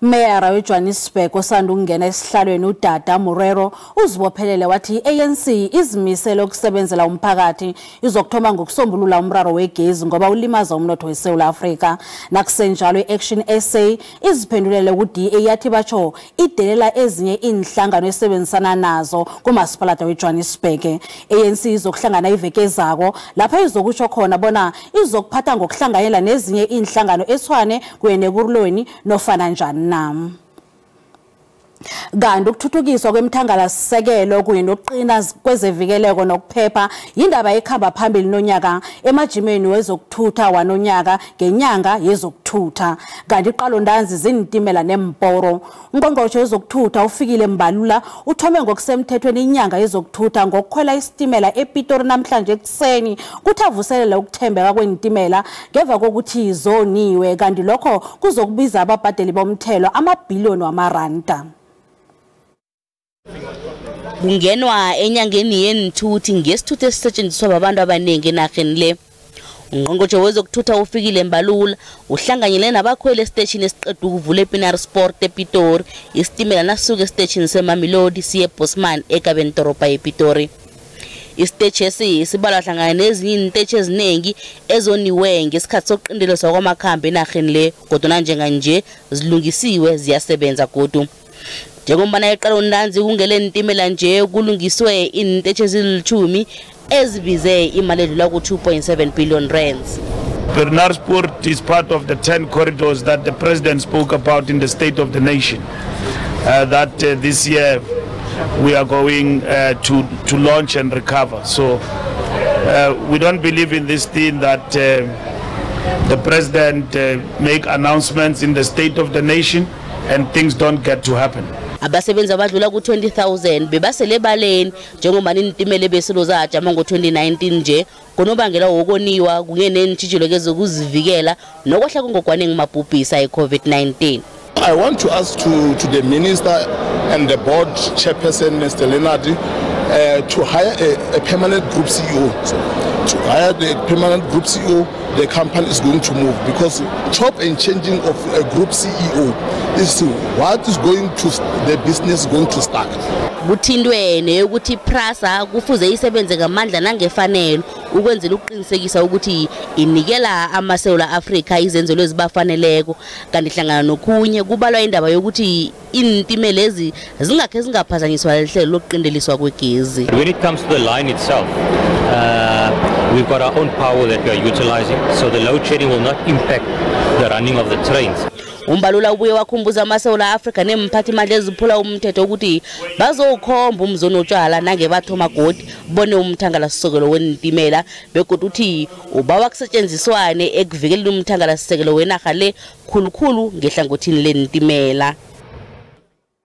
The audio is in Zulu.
Mayor weJohannesburg osanda ukungena esihlalweni uDada Morero uzibophelele wathi i-ANC izimisele ukusebenzela umphakathi, izokuthoma ngokusombulula umraro wegezi ngoba ulimaza umnotho weSouth Africa. Nakusenjalo i-Action SA iziphendulele ku-DA yathi batsho idelela ezinye inhlangano esebenzisana nazo kumasipalata weJohannesburg. ANC izokuhlangana iveke ezako lapha izokusho khona bona izokuphatha ngokuhlanganyela nezinye inhlangano eTshwane kuye neKurhuleni nofana njani na. Kanti ukuthuthukiswa kwemthangalasisekelo kunye nokuqina kwezevikeleko nokuphepha yindaba ekhamba phambili nonyaka emajimeni wezokuthutha wanonyaka ngenyanga yezokuthutha. Kanti iqalontanzi zintimela nemporo. Ungqongqotjhe wezokuthutha uFikile Mbalula uthome ngokusemthethweni inyanga yezokuthutha ngokukhwela isitimela ePitori namhlanje ekuseni, kuthi avuselele ukuthembeka kwentimela ngemva kokuthi zoniwe, kanti lokho kuzokubiza ababhadeli bomthelo amabhiliyoni wamaranda. Kungenwa enyangeni yenthuthi ngesithuthu esisetshenziswa babantu abaningi enarheni le. Ungqongqotjhe wezokuthutha uFikile Mbalula uhlanganyele nabakhweli esiteshini esiqeda ukuvula ePienaar Sport ePitori. Isitimela nasuka esiteshini seMamelodi siye eBosman ekabeni doroba yePitori. Isiteshi esi sibalwa hlangana nezinye iintetshi eziningi ezoniwe ngesikhathi sokuqindeliswa kwamakhambi enarheni le, kodwa njenganje zilungisiwe ziyasebenza godu. Njengombana iqalontanzi kungele ntimela nje kulungiswe iintetshi ezilitjhumi ezibize imali edlula ku-2.7 billion rands. Pienaarspoort is part of the 10 corridors that the president spoke about in the State of the Nation. That this year we are going to launch and recover. So we don't believe in this thing that the president make announcements in the State of the Nation and things don't get to happen. Abasebenzi abadlula ku-20,000 bebasele ebaleni njengoba iintimela besilo zajama ngo-2019 nje ngonobangela wokoniwa kunye neentjhijilo kezokuzivikela nokwehla kwengogwana engumabhubhisa i-COVID-19. I want to ask to the minister and the board chairperson, Mr. Leonard, to hire a permanent group CEO. So, to hire the permanent group CEO, the company is going to move, because chop and changing of a group CEO is what is going to the business going to start. Kuthintwe neyokuthi PRASA kufuze isebenze ngamandla nangefanelo ukwenzela ukuqinisekisa ukuthi inikela amaSewula Afrika izenzelo ezibafaneleko, kanti hlangana nokhunye kubalwa indaba yokuthi iintimela lezi zingakhe zingaphazanyiswa lihlelo lokuqindeliswa kwegezi. When it comes to the line itself, we've got our own power that we are utilizing, so the load shedding will not impact the running of the trains. Umbalula ubuye wakhumbuza amaSewula Afrika nemphathimandla eziphula umthetho ukuthi bazowukhomba umzonotshwala nange bathoma godi bone umthangalasisekelo wentimela, begodu uthi ubawa kusetshenziswane ekuvikeleni umthangalasisekelo wenarha le khulukhulu ngehlangothini lentimela.